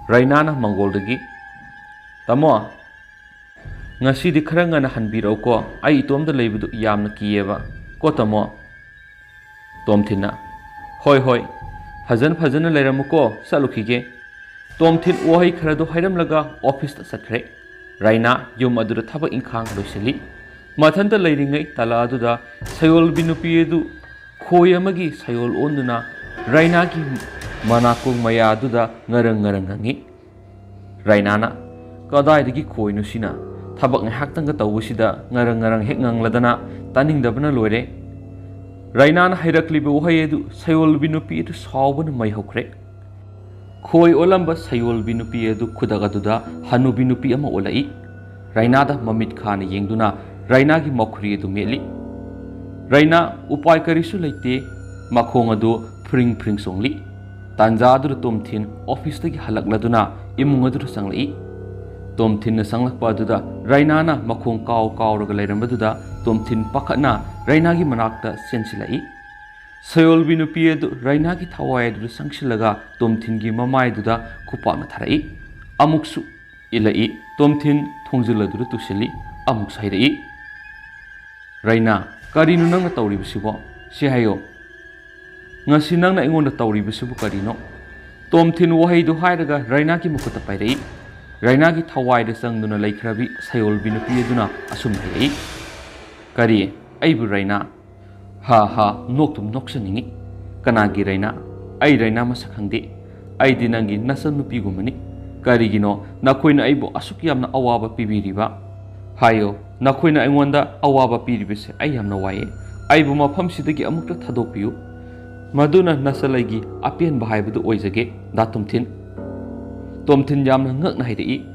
ꯔꯥꯏꯅꯥꯅ ꯃꯪꯒꯣꯜꯗꯒꯤ, "ꯇꯥꯃꯣ, ꯉꯁꯤꯗꯤ ꯈꯔ ꯉꯟꯅ ꯍꯟꯕꯤꯔꯛꯎꯀꯣ, ꯑꯩ ꯏꯇꯣꯝꯇ ꯂꯩꯕꯗꯨ ꯌꯥꯝꯅ ꯀꯤꯌꯦꯕ ꯀꯣ ꯇꯥꯃꯣ꯫" ꯇꯣꯝꯊꯤꯟꯅ, "ꯍꯣꯏ, ꯍꯣꯏ, ꯐꯖꯅ, ꯐꯖꯅ ꯂꯩꯔꯝꯃꯨꯀꯣ, ꯆꯠꯂꯨꯈꯤꯒꯦ꯫" ꯇꯣꯝꯊꯤꯟ ꯋꯥꯍꯩ ꯈꯔꯗꯨ ꯍꯥꯏꯔꯝꯂꯒ ꯑꯣꯐꯤꯁꯇ ꯆꯠꯈ꯭ꯔꯦ꯫ ꯔꯥꯏꯅꯥ ꯌꯨꯝ ꯑꯗꯨꯗ ꯊꯕꯛ ꯏꯪꯈꯥꯡ ꯂꯣꯏꯁꯤꯜꯂꯤ꯫ ꯃꯊꯟꯇ ꯂꯩꯔꯤꯉꯩ ꯇꯥꯂꯥ ꯑꯗꯨꯗ ꯁꯌꯣꯜꯕꯤ ꯅꯨꯄꯤ ꯑꯗꯨ ꯈꯣꯏ ꯑꯃꯒꯤ ꯁꯌꯣꯜ ꯑꯣꯟꯗꯨꯅ ꯔꯥꯏꯅꯥꯒꯤ ꯃꯅꯥꯀꯣꯡ ꯃꯌꯥ ꯑꯗꯨꯗ ꯉꯔꯪ ꯉꯔꯪ ꯉꯪꯉꯤ꯫ ꯔꯥꯏꯅꯥꯅ, "ꯀꯗꯥꯏꯗꯒꯤ ꯈꯣꯏꯅꯣ ꯁꯤꯅ? ꯊꯕꯛ ꯉꯥꯏꯍꯥꯛꯇꯪꯒ ꯇꯧꯕꯁꯤꯗ ꯉꯔꯪ ꯉꯔꯪ ꯍꯦꯛ ꯉꯪꯂꯗꯅ ꯇꯥꯅꯤꯡꯗꯕꯅ ꯂꯣꯏꯔꯦ꯫" ꯔꯥꯏꯅꯥꯅ ꯍꯩꯔꯛꯂꯤꯕ ꯋꯥꯍꯩ ꯑꯗꯨ ꯁꯌꯣꯜꯕꯤ ꯅꯨꯄꯤ ꯑꯗꯨ ꯁꯥꯎꯕꯅ ꯃꯩ ꯍꯧꯈ꯭ꯔꯦ꯫ ꯈꯣꯏ ꯑꯣꯜꯂꯝꯕ ꯁꯌꯣꯜꯕꯤ ꯅꯨꯄꯤ ꯑꯗꯨ ꯈꯨꯗꯛ ꯑꯗꯨꯗ ꯍꯅꯨꯕꯤ ꯅꯨꯄꯤ ꯑꯃ ꯑꯣꯜꯂꯛꯏ꯫ ꯔꯩꯅꯥꯗ ꯃꯃꯤꯠ ꯈꯥꯅ ꯌꯦꯡꯗꯨꯅ ꯔꯩꯅꯥꯒꯤ ꯃꯈꯨꯔꯤ ꯑꯗꯨ ꯃꯦꯠꯂꯤ꯫ ꯔꯩꯅꯥ ꯎꯄꯥꯏ ꯀꯔꯤꯁꯨ ꯂꯩꯇꯦ, ꯃꯈꯣꯡ ꯑꯗꯨ ꯐ꯭ꯔꯤꯡ ꯐ꯭ꯔꯤꯡ ꯆꯣꯡꯂꯤ꯫ ꯇꯥꯟꯖꯥ ꯑꯗꯨꯗ ꯇꯣꯝꯊꯤꯟ ꯑꯣꯐꯤꯁꯇꯒꯤ ꯍꯜꯂꯛꯂꯗꯨꯅ ꯏꯃꯨꯡ ꯑꯗꯨꯗ ꯆꯪꯂꯛꯏ꯫ ꯇꯣꯝꯊꯤꯟꯅ ꯆꯪꯂꯛꯄ ꯑꯗꯨꯗ ꯔꯩꯅꯥꯅ ꯃꯈꯣꯡ ꯀꯥꯎ ꯀꯥꯎꯔꯒ ꯂꯩꯔꯝꯕꯗꯨꯗ ꯇꯣꯝꯊꯤꯟ ꯄꯥꯈꯠꯅ ꯔꯩꯅꯥꯒꯤ ꯃꯅꯥꯛꯇ ꯆꯦꯟꯁꯤꯜꯂꯛꯏ꯫ ꯁꯌꯣꯜꯕꯤ ꯅꯨꯄꯤ ꯑꯗꯨ ꯔꯩꯅꯥꯒꯤ ꯊꯋꯥꯏ ꯑꯗꯨꯗ ꯆꯪꯁꯤꯜꯂꯒ ꯇꯣꯝꯊꯤꯟꯒꯤ ꯃꯃꯥꯏꯗꯨꯗ ꯈꯨꯄꯥꯛꯅ ꯊꯥꯔꯛꯏ꯫ ꯑꯃꯨꯛꯁꯨ ꯏꯜꯂꯛꯏ꯫ ꯇꯣꯝꯊꯤꯟ ꯊꯣꯡꯖꯤꯜ ꯑꯗꯨꯗ ꯇꯨꯁꯤꯜꯂꯤ꯫ ꯑꯃꯨꯛꯁꯨ ꯍꯥꯏꯔꯛꯏ, "ꯔꯩꯅꯥ, ꯀꯔꯤꯅꯣ ꯅꯪꯅ ꯇꯧꯔꯤꯕꯁꯤꯕꯣ? ꯁꯤ ꯍꯥꯏꯌꯣ꯫ ꯉꯁꯤ ꯅꯪꯅ ꯑꯩꯉꯣꯟꯗ ꯇꯧꯔꯤꯕꯁꯤꯕꯨ ꯀꯔꯤꯅꯣ?" ꯇꯣꯝꯊꯤꯟ ꯋꯥꯍꯩꯗꯨ ꯍꯥꯏꯔꯒ ꯔꯩꯅꯥꯒꯤ ꯃꯈꯨꯠꯇ ꯄꯥꯏꯔꯛꯏ꯫ ꯔꯩꯅꯥꯒꯤ ꯊꯋꯥꯏꯗ ꯆꯪꯗꯨꯅ ꯂꯩꯈ꯭ꯔꯕꯤ ꯁꯌꯣꯜꯕꯤ ꯅꯨꯄꯤ ꯑꯗꯨꯅ ꯑꯁꯨꯝꯅ ꯍꯥꯏꯔꯛꯏ, "ꯀꯔꯤ? ꯑꯩꯕꯨ ꯔꯩꯅꯥ? ꯍꯥ ꯍꯥ, ꯅꯣꯛꯇꯨꯝ ꯅꯣꯛꯆꯅꯤꯡꯏ꯫ ꯀꯅꯥꯒꯤ ꯔꯩꯅꯥ? ꯑꯩ ꯔꯩꯅꯥ ꯃꯁꯛ ꯈꯪꯗꯦ꯫ ꯑꯩꯗꯤ ꯅꯪꯒꯤ ꯅꯆꯟꯅꯨꯄꯤꯒꯨꯝꯕꯅꯤ꯫ ꯀꯔꯤꯒꯤꯅꯣ ꯅꯈꯣꯏꯅ ꯑꯩꯕꯨ ꯑꯁꯨꯛ ꯌꯥꯝꯅ ꯑꯋꯥꯕ ꯄꯤꯕꯤꯔꯤꯕ? ꯍꯥꯏꯌꯣ, ꯅꯈꯣꯏꯅ ꯑꯩꯉꯣꯟꯗ ꯑꯋꯥꯕ ꯄꯤꯔꯤꯕꯁꯦ ꯑꯩ ꯌꯥꯝꯅ ꯋꯥꯏꯌꯦ꯫ ꯑꯩꯕꯨ ꯃꯐꯝꯁꯤꯗꯒꯤ ꯑꯃꯨꯛꯇ ꯊꯥꯗꯣꯛꯄꯤꯌꯨ꯫ ꯃꯗꯨꯅ ꯅꯆꯜ ꯑꯩꯒꯤ ꯑꯄꯦꯟꯕ ꯍꯥꯏꯕꯗꯨ ꯑꯣꯏꯖꯒꯦ, ꯗꯥ ꯇꯣꯝꯊꯤꯟ꯫" ꯇꯣꯝꯊꯤꯟ ꯌꯥꯝꯅ ꯉꯛꯅ ꯍꯥꯏꯔꯛꯏ,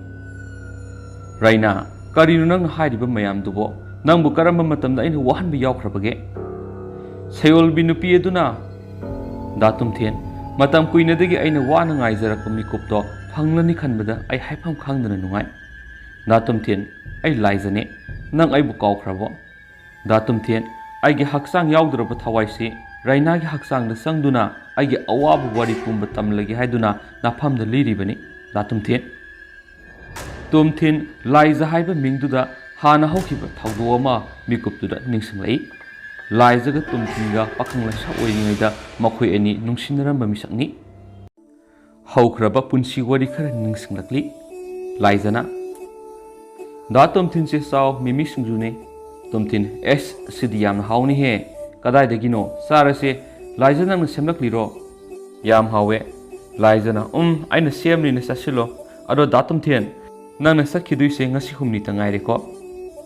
"ꯔꯩꯅꯥ, ꯀꯔꯤꯅꯣ ꯅꯪꯅ ꯍꯥꯏꯔꯤꯕ ꯃꯌꯥꯝꯗꯨꯕꯣ? ꯅꯪꯕꯨ ꯀꯔꯝꯕ ꯃꯇꯝꯗ ꯑꯩꯅ ꯋꯥꯍꯟꯕ ꯌꯥꯎꯈ꯭ꯔꯕꯒꯦ?" ꯁꯌꯣꯜꯕꯤ ꯅꯨꯄꯤ ꯑꯗꯨꯅ, "ꯗꯥ ꯇꯣꯝꯊꯤꯟ, ꯃꯇꯝ ꯀꯨꯏꯅꯗꯒꯤ ꯑꯩꯅ ꯋꯥꯅ ꯉꯥꯏꯖꯔꯛꯄ ꯃꯤꯀꯨꯞꯇꯣ ꯐꯪꯂꯅꯤ ꯈꯟꯕꯗ ꯑꯩ ꯍꯥꯏꯐꯝ ꯈꯪꯗꯅ ꯅꯨꯡꯉꯥꯏ꯫ ꯗꯥ ꯇꯣꯝꯊꯤꯟ, ꯑꯩ ꯂꯥꯏꯖꯅꯦ꯫ ꯅꯪ ꯑꯩꯕꯨ ꯀꯥꯎꯈ꯭ꯔꯕꯣ? ꯗꯥ ꯇꯣꯝꯊꯤꯟ, ꯑꯩꯒꯤ ꯍꯛꯆꯥꯡ ꯌꯥꯎꯗ꯭ꯔꯕ ꯊꯋꯥꯏꯁꯤ ꯔꯩꯅꯥꯒꯤ ꯍꯛꯆꯥꯡꯗ ꯆꯪꯗꯨꯅ ꯑꯩꯒꯤ ꯑꯋꯥꯕ ꯋꯥꯔꯤ ꯄꯨꯝꯕ ꯇꯝꯂꯒꯦ ꯍꯥꯏꯗꯨꯅ ꯅꯐꯝꯗ ꯂꯤꯔꯤꯕꯅꯤ, ꯗꯥ ꯇꯣꯝꯊꯤꯟ꯫" ꯇꯣꯝꯊꯤꯟ ꯂꯥꯏꯖ ꯍꯥꯏꯕ ꯃꯤꯡꯗꯨꯗ ꯍꯥꯟꯅ ꯍꯧꯈꯤꯕ ꯊꯧꯗꯣꯛ ꯑꯃ ꯃꯤꯀꯨꯞꯇꯨꯗ ꯅꯤꯡꯁꯤꯡꯂꯛꯏ꯫ ꯂꯥꯏꯖꯒ ꯇꯣꯝꯊꯤꯟꯒ ꯄꯥꯈꯪ ꯂꯩꯁꯥ ꯑꯣꯏꯔꯤꯉꯩꯗ ꯃꯈꯣꯏ ꯑꯅꯤ ꯅꯨꯡꯁꯤꯅꯔꯝꯕ ꯃꯤꯁꯛꯅꯤ꯫ ꯍꯧꯈ꯭ꯔꯕ ꯄꯨꯟꯁꯤ ꯋꯥꯔꯤ ꯈꯔ ꯅꯤꯡꯁꯤꯡꯂꯛꯂꯤ꯫ ꯂꯥꯏꯖꯅ, "ꯗꯥ ꯇꯣꯝꯊꯤꯟꯁꯦ ꯆꯥꯎ, ꯃꯤꯃꯤ ꯁꯤꯡꯖꯨꯅꯦ꯫" ꯇꯣꯝꯊꯤꯟ, "ꯑꯦꯁ, ꯁꯤꯗꯤ ꯌꯥꯝꯅ ꯍꯥꯎꯅꯤꯍꯦ꯫ ꯀꯗꯥꯏꯗꯒꯤꯅꯣ? ꯆꯥꯔꯁꯦ꯫ ꯂꯥꯏꯖ, ꯅꯪꯅ ꯁꯦꯝꯂꯛꯂꯤꯔꯣ?" "ꯌꯥꯝ ꯍꯥꯎꯋꯦ꯫" ꯂꯥꯏꯖꯅ, "ꯎꯝ, ꯑꯩꯅ ꯁꯦꯝꯂꯤꯅꯦ, ꯆꯥꯁꯤꯜꯂꯣ꯫ ꯑꯗꯣ ꯗꯥ ꯇꯣꯝꯊꯤꯟ, ꯅꯪꯅ ꯆꯠꯈꯤꯗꯣꯏꯁꯦ ꯉꯁꯤ ꯍꯨꯝꯅꯤꯇ ꯉꯥꯏꯔꯦꯀꯣ?"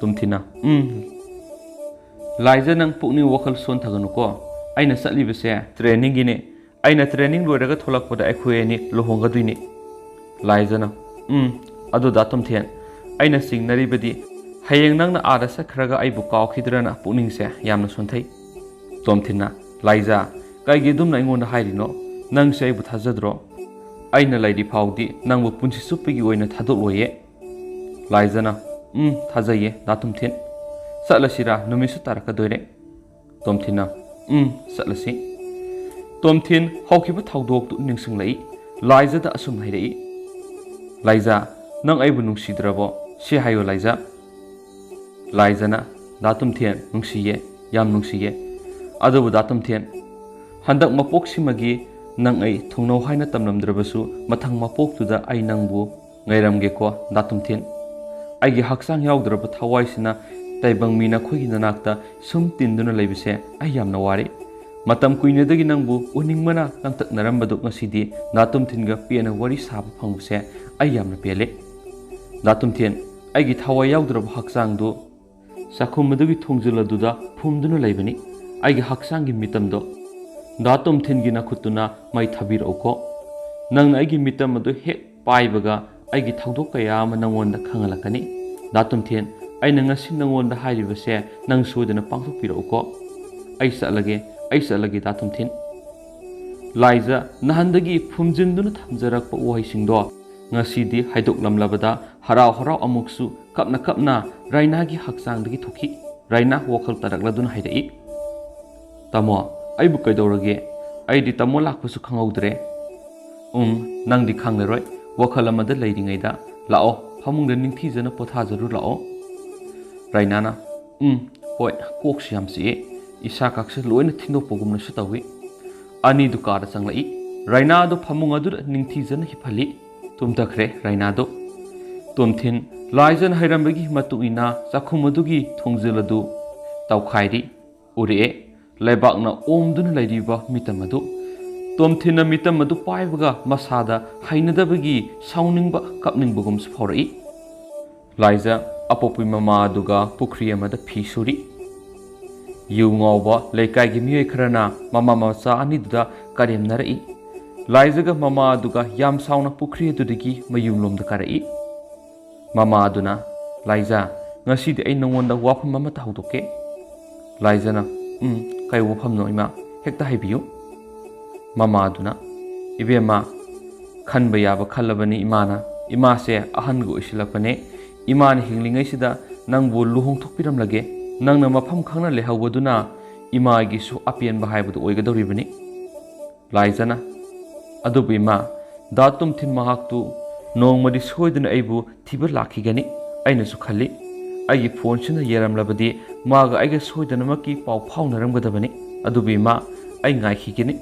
ꯇꯣꯝꯊꯤꯟꯅ, "ꯎꯝ꯫" "ꯂꯥꯏꯖ, ꯅꯪ ꯄꯨꯛꯅꯤꯡ ꯋꯥꯈꯜ ꯁꯣꯟꯊꯒꯅꯨꯀꯣ꯫ ꯑꯩꯅ ꯆꯠꯂꯤꯕꯁꯦ ꯇ꯭ꯔꯦꯅꯤꯡꯒꯤꯅꯦ꯫ ꯑꯩꯅ training ꯂꯣꯏꯔꯒ ꯊꯣꯛꯂꯛꯄꯗ ꯑꯩꯈꯣꯏ ꯑꯅꯤ ꯂꯨꯍꯣꯡꯒꯗꯣꯏꯅꯤ꯫ ꯂꯥꯏꯖꯅ, ꯎꯝ, ꯑꯗꯨ ꯗꯥ ꯇꯣꯝꯊꯦꯟ, ꯑꯩꯅ ꯆꯤꯡꯅꯔꯤꯕꯗꯤ ꯍꯌꯦꯡ ꯅꯪꯅ ꯑꯥꯗ ꯆꯠꯈ꯭ꯔꯒ ꯑꯩꯕꯨ ꯀꯥꯎꯈꯤꯗ꯭ꯔꯅ ꯄꯨꯛꯅꯤꯡꯁꯦ ꯌꯥꯝꯅ ꯁꯣꯟꯊꯩ꯫ ꯇꯣꯝꯊꯤꯟꯅ, ꯂꯥꯏꯖ, ꯀꯩꯒꯤ ꯑꯗꯨꯝꯅ ꯑꯩꯉꯣꯟꯗ ꯍꯥꯏꯔꯤꯅꯣ? ꯅꯪꯁꯦ ꯑꯩꯕꯨ ꯊꯥꯖꯗ꯭ꯔꯣ? ꯑꯩꯅ ꯂꯩꯔꯤ ꯐꯥꯎꯗꯤ ꯅꯪꯕꯨ ꯄꯨꯟꯁꯤ ꯆꯨꯞꯄꯒꯤ ꯑꯣꯏꯅ ꯊꯥꯗꯣꯛꯂꯣꯏꯌꯦ꯫ ꯂꯥꯏꯖꯅ, ꯎꯝ, ꯊꯥꯖꯩꯌꯦ ꯗꯥ ꯇꯣꯝꯊꯤꯟ꯫ ꯆꯠꯂꯁꯤꯔꯥ? ꯅꯨꯃꯤꯠꯁꯨ ꯇꯥꯔꯛꯀꯗꯣꯏꯔꯦ꯫ ꯇꯣꯝꯊꯤꯟꯅ, ꯎꯝ, ꯆꯠꯂꯁꯤ꯫ ꯇꯣꯝꯊꯤꯟ ꯍꯧꯈꯤꯕ ꯊꯧꯗꯣꯛꯇꯨ ꯅꯤꯡꯁꯤꯡꯂꯛꯏ꯫ ꯂꯥꯏꯖꯗ ꯑꯁꯨꯝ ꯍꯥꯏꯔꯛꯏ, ꯂꯥꯏꯖ, ꯅꯪ ꯑꯩꯕꯨ ꯅꯨꯡꯁꯤꯗ꯭ꯔꯕꯣ? ꯁꯤ ꯍꯥꯏꯌꯣ ꯂꯥꯏꯖ꯫ ꯂꯥꯏꯖꯅ, ꯗꯥ ꯇꯣꯝꯊꯦꯟ, ꯅꯨꯡꯁꯤꯌꯦ, ꯌꯥꯝ ꯅꯨꯡꯁꯤꯌꯦ꯫ ꯑꯗꯨꯕꯨ ꯗꯥ ꯇꯣꯝꯊꯦꯟ, ꯍꯟꯗꯛ ꯃꯄꯣꯛꯁꯤꯃꯒꯤ ꯅꯪ ꯑꯩ ꯊꯨꯡꯅꯧ ꯍꯥꯏꯅ ꯇꯝꯂꯝꯗ꯭ꯔꯕꯁꯨ ꯃꯊꯪ ꯃꯄꯣꯛꯇꯨꯗ ꯑꯩ ꯅꯪꯕꯨ ꯉꯥꯏꯔꯝꯒꯦꯀꯣ ꯗꯥ ꯇꯣꯝꯊꯤꯟ꯫ ꯑꯩꯒꯤ ꯍꯛꯆꯥꯡ ꯌꯥꯎꯗ꯭ꯔꯕ ꯊꯋꯥꯏꯁꯤꯅ ꯇꯥꯏꯕꯪ ꯃꯤ ꯅꯈꯣꯏꯒꯤ ꯅꯅꯥꯛꯇ ꯁꯨꯝ ꯇꯤꯟꯗꯨꯅ ꯂꯩꯕꯁꯦ ꯑꯩ ꯌꯥꯝꯅ ꯋꯥꯔꯦ꯫ ꯃꯇꯝ ꯀꯨꯏꯅꯗꯒꯤ ꯅꯪꯕꯨ ꯎꯅꯤꯡꯕꯅ ꯂꯥꯡꯇꯛꯅꯔꯝꯕꯗꯨ ꯉꯁꯤꯗꯤ ꯗꯥ ꯇꯣꯝꯊꯤꯟꯒ ꯄꯦꯟꯅ ꯋꯥꯔꯤ ꯁꯥꯕ ꯐꯪꯕꯁꯦ ꯑꯩ ꯌꯥꯝꯅ ꯄꯦꯜꯂꯦ꯫ ꯗꯥ ꯇꯣꯝꯊꯤꯟ, ꯑꯩꯒꯤ ꯊꯋꯥꯏ ꯌꯥꯎꯗ꯭ꯔꯕ ꯍꯛꯆꯥꯡꯗꯨ ꯆꯥꯛꯈꯨꯝ ꯑꯗꯨꯒꯤ ꯊꯣꯡꯖꯤꯜ ꯑꯗꯨꯗ ꯐꯨꯝꯗꯨꯅ ꯂꯩꯕꯅꯤ꯫ ꯑꯩꯒꯤ ꯍꯛꯆꯥꯡꯒꯤ ꯃꯤꯇꯝꯗꯣ ꯗꯥ ꯇꯣꯝꯊꯤꯟꯒꯤ ꯅꯈꯨꯠꯇꯨꯅ ꯃꯩ ꯊꯥꯕꯤꯔꯛꯎꯀꯣ꯫ ꯅꯪꯅ ꯑꯩꯒꯤ ꯃꯤꯇꯝ ꯑꯗꯨ ꯍꯦꯛ ꯄꯥꯏꯕꯒ ꯑꯩꯒꯤ ꯊꯧꯗꯣꯛ ꯀꯌꯥ ꯑꯃ ꯅꯪꯉꯣꯟꯗ ꯈꯪꯍꯜꯂꯛꯀꯅꯤ꯫ ꯗꯥ ꯇꯣꯝꯊꯤꯟ, ꯑꯩꯅ ꯉꯁꯤ ꯅꯪꯉꯣꯟꯗ ꯍꯥꯏꯔꯤꯕꯁꯦ ꯅꯪ ꯁꯣꯏꯗꯅ ꯄꯥꯡꯊꯣꯛꯄꯤꯔꯛꯎꯀꯣ꯫ ꯑꯩ ꯆꯠꯂꯒꯦ, ꯑꯩ ꯆꯠꯂꯒꯦ ꯗꯥ ꯇꯣꯝꯊꯤꯟ꯫ ꯂꯥꯏꯖ ꯅꯍꯥꯟꯗꯒꯤ ꯐꯨꯝꯖꯤꯟꯗꯨꯅ ꯊꯝꯖꯔꯛꯄ ꯋꯥꯍꯩꯁꯤꯡꯗꯣ ꯉꯁꯤꯗꯤ ꯍꯥꯏꯗꯣꯛꯂꯝꯂꯕꯗ ꯍꯔꯥꯎ ꯍꯔꯥꯎ ꯑꯃꯨꯛꯁꯨ ꯀꯞꯅ ꯀꯞꯅ ꯔꯥꯏꯅꯥꯒꯤ ꯍꯛꯆꯥꯡꯗꯒꯤ ꯊꯣꯛꯈꯤ꯫ ꯔꯥꯏꯅꯥ ꯋꯥꯈꯜ ꯇꯥꯔꯛꯂꯗꯨꯅ ꯍꯥꯏꯔꯛꯏ, ꯇꯥꯃꯣ, ꯑꯩꯕꯨ ꯀꯩꯗꯧꯔꯒꯦ? ꯑꯩꯗꯤ ꯇꯥꯃꯣ ꯂꯥꯛꯄꯁꯨ ꯈꯪꯍꯧꯗ꯭ꯔꯦ꯫ ꯎꯝ, ꯅꯪꯗꯤ ꯈꯪꯂꯔꯣꯏ꯫ ꯋꯥꯈꯜ ꯑꯃꯗ ꯂꯩꯔꯤꯉꯩꯗ ꯂꯥꯛꯑꯣ, ꯐꯃꯨꯡꯗ ꯅꯤꯡꯊꯤꯖꯅ ꯄꯣꯊꯥꯖꯔꯨ ꯂꯥꯛꯑꯣ꯫ ꯔꯥꯏꯅꯥꯅ, ꯎꯝ, ꯍꯣꯏ, ꯀꯣꯛꯁꯨ ꯌꯥꯝ ꯆꯤꯛꯑꯦ꯫ ꯏꯁꯥ ꯀꯥꯛꯁꯦ ꯂꯣꯏꯅ ꯊꯤꯟꯗꯣꯛꯄꯒꯨꯝꯅꯁꯨ ꯇꯧꯏ꯫ ꯑꯅꯤꯗꯨ ꯀꯥꯗ ꯆꯪꯂꯛꯏ꯫ ꯔꯥꯏꯅꯥꯗꯨ ꯐꯃꯨꯡ ꯑꯗꯨꯗ ꯅꯤꯡꯊꯤꯖꯅ ꯍꯤꯞꯍꯜꯂꯤ꯫ ꯇꯨꯝꯊꯈ꯭ꯔꯦ ꯔꯥꯏꯅꯥꯗꯨ꯫ ꯇꯣꯝꯊꯤꯟ ꯂꯥꯏꯖꯅ ꯍꯩꯔꯝꯕꯒꯤ ꯃꯇꯨꯡ ꯏꯟꯅ ꯆꯥꯛꯈꯨꯝ ꯑꯗꯨꯒꯤ ꯊꯣꯡꯖꯤꯜ ꯑꯗꯨ ꯇꯧꯈꯥꯏꯔꯤ꯫ ꯎꯔꯛꯑꯦ ꯂꯩꯕꯥꯛꯅ ꯑꯣꯝꯗꯨꯅ ꯂꯩꯔꯤꯕ ꯃꯤꯇꯝ ꯑꯗꯨ꯫ ꯇꯣꯝꯊꯤꯟꯅ ꯃꯤꯇꯝ ꯑꯗꯨ ꯄꯥꯏꯕꯒ ꯃꯁꯥꯗ ꯍꯩꯅꯗꯕꯒꯤ ꯁꯥꯎꯅꯤꯡꯕ ꯀꯞꯅꯤꯡꯕꯒꯨꯝꯁꯨ ꯐꯥꯎꯔꯛꯏ꯫ ꯂꯥꯏꯖ ꯑꯄꯣꯛꯄꯤ ꯃꯃꯥ ꯑꯗꯨꯒ ꯄꯨꯈ꯭ꯔꯤ ꯑꯃꯗ ꯐꯤ ꯁꯨꯔꯤ꯫ ꯌꯨ ꯉꯥꯎꯕ ꯂꯩꯀꯥꯏꯒꯤ ꯃꯤꯑꯣꯏ ꯈꯔꯅ ꯃꯃꯥ ꯃꯆꯥ ꯑꯅꯤꯗꯨꯗ ꯀꯔꯦꯝꯅꯔꯛꯏ꯫ ꯂꯥꯏꯖꯒ ꯃꯃꯥ ꯑꯗꯨꯒ ꯌꯥꯝ ꯁꯥꯎꯅ ꯄꯨꯈ꯭ꯔꯤ ꯑꯗꯨꯗꯒꯤ ꯃꯌꯨꯝꯂꯣꯝꯗ ꯀꯥꯔꯛꯏ꯫ ꯃꯃꯥ ꯑꯗꯨꯅ, "ꯂꯥꯏꯖ, ꯉꯁꯤꯗꯤ ꯑꯩ ꯅꯉꯣꯟꯗ ꯋꯥꯐꯝ ꯑꯃꯇ ꯍꯧꯗꯣꯛꯀꯦ꯫" ꯂꯥꯏꯖꯅ, "ꯎꯝ, ꯀꯩ ꯋꯥꯐꯝꯅꯣ ꯏꯃꯥ? ꯍꯦꯛꯇ ꯍꯥꯏꯕꯤꯌꯨ꯫" ꯃꯃꯥ ꯑꯗꯨꯅ, "ꯏꯕꯦꯝꯃ, ꯈꯟꯕ ꯌꯥꯕ ꯈꯜꯂꯕꯅꯤ ꯏꯃꯥꯅ꯫ ꯏꯃꯥꯁꯦ ꯑꯍꯟꯒ ꯑꯣꯏꯁꯤꯜꯂꯛꯄꯅꯦ꯫ ꯏꯃꯥꯅ ꯍꯤꯡꯂꯤꯉꯩꯁꯤꯗ ꯅꯪꯕꯨ ꯂꯨꯍꯣꯡꯊꯣꯛꯄꯤꯔꯝꯂꯒꯦ꯫ ꯅꯪꯅ ꯃꯐꯝ ꯈꯪꯅ ꯂꯩꯍꯧꯕꯗꯨꯅ ꯏꯃꯥꯒꯤꯁꯨ ꯑꯄꯦꯟꯕ ꯍꯥꯏꯕꯗꯨ ꯑꯣꯏꯒꯗꯧꯔꯤꯕꯅꯤ꯫" ꯂꯥꯏꯖꯅ, "ꯑꯗꯨꯕꯨ ꯏꯃꯥ, ꯗꯥ ꯇꯨꯝꯊꯤꯟ ꯃꯍꯥꯛꯇꯨ ꯅꯣꯡꯃꯗꯤ ꯁꯣꯏꯗꯅ ꯑꯩꯕꯨ ꯊꯤꯕ ꯂꯥꯛꯈꯤꯒꯅꯤ ꯑꯩꯅꯁꯨ ꯈꯜꯂꯤ꯫ ꯑꯩꯒꯤ ꯐꯣꯟꯁꯤꯅ ꯌꯦꯡꯂꯝꯂꯕꯗꯤ ꯃꯥꯒ ꯑꯩꯒ ꯁꯣꯏꯗꯅꯃꯛꯀꯤ ꯄꯥꯎ ꯐꯥꯎꯅꯔꯝꯒꯗꯕꯅꯤ꯫ ꯑꯗꯨꯕꯨ ꯏꯃꯥ, ꯑꯩ ꯉꯥꯏꯈꯤꯒꯅꯤ꯫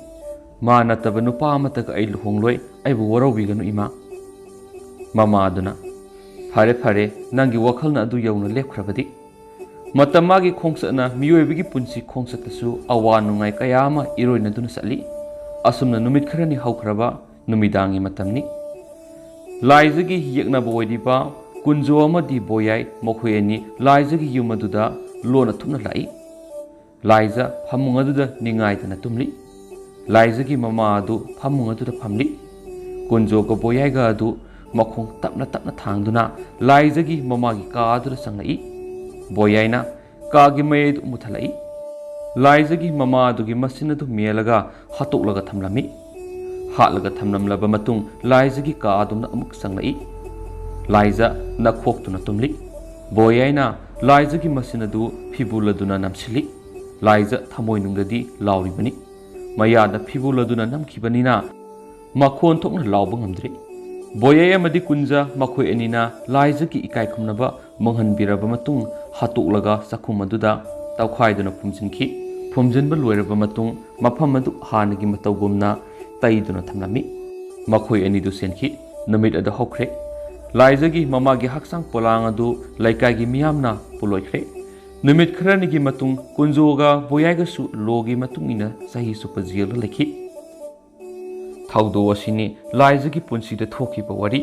ꯃꯥ ꯅꯠꯇꯕ ꯅꯨꯄꯥ ꯑꯃꯠꯇꯒ ꯑꯩ ꯂꯨꯍꯣꯡꯂꯣꯏ꯫ ꯑꯩꯕꯨ ꯋꯥꯔꯧꯕꯤꯒꯅꯨ ꯏꯃꯥ꯫" ꯃꯃꯥ ꯑꯗꯨꯅ, "ꯐꯔꯦ, ꯐꯔꯦ, ꯅꯪꯒꯤ ꯋꯥꯈꯜꯅ ꯑꯗꯨ ꯌꯧꯅ ꯂꯦꯞꯈ꯭ꯔꯕꯗꯤ꯫ ꯃꯇꯝ ꯃꯥꯒꯤ ꯈꯣꯡꯆꯠꯅ ꯃꯤꯑꯣꯏꯕꯒꯤ ꯄꯨꯟꯁꯤ ꯈꯣꯡꯆꯠꯇꯁꯨ ꯑꯋꯥ ꯅꯨꯡꯉꯥꯏ ꯀꯌꯥ ꯑꯃ ꯏꯔꯣꯏꯅꯗꯨꯅ ꯆꯠꯂꯤ꯫ ꯑꯁꯨꯝꯅ ꯅꯨꯃꯤꯠ ꯈꯔꯅꯤ ꯍꯧꯈ꯭ꯔꯕ ꯅꯨꯃꯤꯗꯥꯡꯒꯤ ꯃꯇꯝꯅꯤ꯫ ꯂꯥꯏꯖꯒꯤ ꯌꯦꯛꯅꯕ ꯑꯣꯏꯔꯤꯕ ꯀꯨꯟꯖꯣ ꯑꯃꯗꯤ ꯕꯣꯌꯥꯏ, ꯃꯈꯣꯏ ꯑꯅꯤ ꯂꯥꯏꯖꯒꯤ ꯌꯨꯝ ꯑꯗꯨꯗ ꯂꯣꯟꯅ ꯊꯨꯞꯅ ꯂꯥꯛꯏ꯫ ꯂꯥꯏꯖ ꯐꯃꯨꯡ ꯑꯗꯨꯗ ꯅꯤꯡꯉꯥꯏꯗꯅ ꯇꯨꯝꯂꯤ꯫ ꯂꯥꯏꯖꯒꯤ ꯃꯃꯥ ꯑꯗꯨ ꯐꯃꯨꯡ ꯑꯗꯨꯗ ꯐꯝꯂꯤ꯫ ꯀꯨꯟꯖꯣꯒ ꯕꯣꯌꯥꯏꯒ ꯑꯗꯨ ꯃꯈꯣꯡ ꯇꯞꯅ ꯇꯞꯅ ꯊꯥꯡꯗꯨꯅ ꯂꯥꯏꯖꯒꯤ ꯃꯃꯥꯒꯤ ꯀꯥ ꯑꯗꯨꯗ ꯆꯪꯂꯛꯏ꯫ ꯕꯣꯌꯥꯏꯅ ꯀꯥꯒꯤ ꯃꯩ ꯑꯗꯨ ꯃꯨꯊꯠꯂꯛꯏ꯫ ꯂꯥꯏꯖꯒꯤ ꯃꯃꯥ ꯑꯗꯨꯒꯤ ꯃꯁꯤꯟ ꯑꯗꯨ ꯃꯦꯜꯂꯒ ꯍꯥꯠꯇꯣꯛꯂꯒ ꯊꯝꯂꯝꯃꯤ꯫ ꯍꯥꯠꯂꯒ ꯊꯝꯂꯝꯂꯕ ꯃꯇꯨꯡ ꯂꯥꯏꯖꯒꯤ ꯀꯥ ꯑꯗꯨꯝꯅ ꯑꯃꯨꯛ ꯆꯪꯂꯛꯏ꯫ ꯂꯥꯏꯖ ꯅꯈꯣꯛꯇꯨꯅ ꯇꯨꯝꯂꯤ꯫ ꯕꯣꯌꯥꯏꯅ ꯂꯥꯏꯖꯒꯤ ꯃꯁꯤꯟ ꯑꯗꯨ ꯐꯤꯕꯨꯜ ꯑꯗꯨꯅ ꯅꯝꯁꯤꯜꯂꯤ꯫ ꯂꯥꯏꯖ ꯊꯃꯣꯏꯅꯨꯡꯗꯗꯤ ꯂꯥꯎꯔꯤꯕꯅꯤ꯫ ꯃꯌꯥꯗ ꯐꯤꯕꯨꯜ ꯑꯗꯨꯅ ꯅꯝꯈꯤꯕꯅꯤꯅ ꯃꯈꯣꯟ ꯊꯣꯛꯅ ꯂꯥꯎꯕ ꯉꯝꯗ꯭ꯔꯤ꯫ ꯕꯣꯌꯥꯏ ꯑꯃꯗꯤ ꯀꯨꯟꯖ ꯃꯈꯣꯏ ꯑꯅꯤꯅ ꯂꯥꯏꯖꯒꯤ ꯏꯀꯥꯏ ꯈꯨꯝꯅꯕ ꯃꯪꯍꯟꯕꯤꯔꯕ ꯃꯇꯨꯡ ꯍꯥꯠꯇꯣꯛꯂꯒ ꯆꯥꯛꯈꯨꯝ ꯑꯗꯨꯗ ꯇꯧꯈꯥꯏꯗꯨꯅ ꯐꯨꯝꯖꯤꯟꯈꯤ꯫ ꯐꯨꯝꯖꯤꯟꯕ ꯂꯣꯏꯔꯕ ꯃꯇꯨꯡ ꯃꯐꯝ ꯑꯗꯨ ꯍꯥꯟꯅꯒꯤ ꯃꯇꯧꯒꯨꯝꯅ ꯇꯩꯗꯨꯅ ꯊꯝꯂꯝꯃꯤ꯫ ꯃꯈꯣꯏ ꯑꯅꯤꯗꯨ ꯆꯦꯟꯈꯤ꯫ ꯅꯨꯃꯤꯠ ꯑꯗꯨ ꯍꯧꯈ꯭ꯔꯦ꯫ ꯂꯥꯏꯖꯒꯤ ꯃꯃꯥꯒꯤ ꯍꯛꯆꯥꯡ ꯄꯣꯂꯥꯡ ꯑꯗꯨ ꯂꯩꯀꯥꯏꯒꯤ ꯃꯤꯌꯥꯝꯅ ꯄꯨꯂꯣꯏꯈ꯭ꯔꯦ꯫ ꯅꯨꯃꯤꯠ ꯈꯔꯅꯤꯒꯤ ꯃꯇꯨꯡ ꯀꯨꯟꯖꯣꯒ ꯕꯣꯌꯥꯏꯒꯁꯨ ꯂꯣꯒꯤ ꯃꯇꯨꯡ ꯏꯟꯅ ꯆꯍꯤ ꯆꯨꯞꯄ ꯖꯦꯜꯗ ꯂꯩꯈꯤ꯫ ꯊꯧꯗꯣꯛ ꯑꯁꯤꯅꯤ ꯂꯥꯏꯖꯒꯤ ꯄꯨꯟꯁꯤꯗ ꯊꯣꯛꯈꯤꯕ ꯋꯥꯔꯤ꯫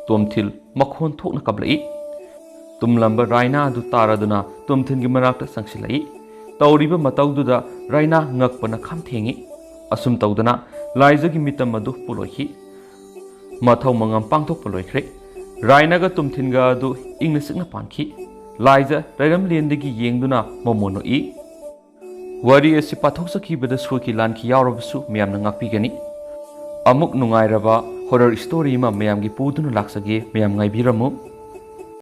ꯇꯣꯝꯊꯤꯜ ꯃꯈꯣꯟ ꯊꯣꯛꯅ ꯀꯞꯂꯛꯏ꯫ ꯇꯨꯝꯂꯝꯕ ꯔꯥꯏꯅꯥ ꯑꯗꯨ ꯇꯥꯔꯗꯨꯅ ꯇꯣꯝꯊꯤꯜꯒꯤ ꯃꯅꯥꯛꯇ ꯆꯪꯁꯤꯜꯂꯛꯏ꯫ ꯇꯧꯔꯤꯕ ꯃꯇꯧꯗꯨꯗ ꯔꯥꯏꯅꯥ ꯉꯛꯄꯅ ꯈꯝ ꯊꯦꯡꯉꯤ꯫ ꯑꯁꯨꯝ ꯇꯧꯗꯅ ꯂꯥꯏꯖꯒꯤ ꯃꯤꯇꯝ ꯑꯗꯨ ꯄꯣꯂꯣꯏꯈꯤ꯫ ꯃꯊꯧ ꯃꯉꯝ ꯄꯥꯡꯊꯣꯛꯄ ꯂꯣꯏꯈ꯭ꯔꯦ꯫ ꯔꯥꯏꯅꯥꯒ ꯇꯨꯝꯊꯤꯟꯒ ꯑꯗꯨ ꯏꯪꯅ ꯆꯤꯛꯅ ꯄꯥꯟꯈꯤ꯫ ꯂꯥꯏꯖ ꯔꯥꯏꯔꯝꯂꯦꯟꯗꯒꯤ ꯌꯦꯡꯗꯨꯅ ꯃꯣꯃꯣ ꯅꯣꯛꯏ꯫ ꯋꯥꯔꯤ ꯑꯁꯤ ꯄꯥꯊꯣꯛꯆꯈꯤꯕꯗ ꯁꯣꯏꯈꯤ ꯂꯥꯟꯈꯤ ꯌꯥꯎꯔꯕꯁꯨ ꯃꯌꯥꯝꯅ ꯉꯥꯛꯄꯤꯒꯅꯤ꯫ ꯑꯃꯨꯛ ꯅꯨꯡꯉꯥꯏꯔꯕ horror story ꯑꯃ ꯃꯌꯥꯝꯒꯤ ꯄꯨꯗꯨꯅ ꯂꯥꯛꯆꯒꯦ, ꯃꯌꯥꯝ ꯉꯥꯏꯕꯤꯔꯝꯃꯨ꯫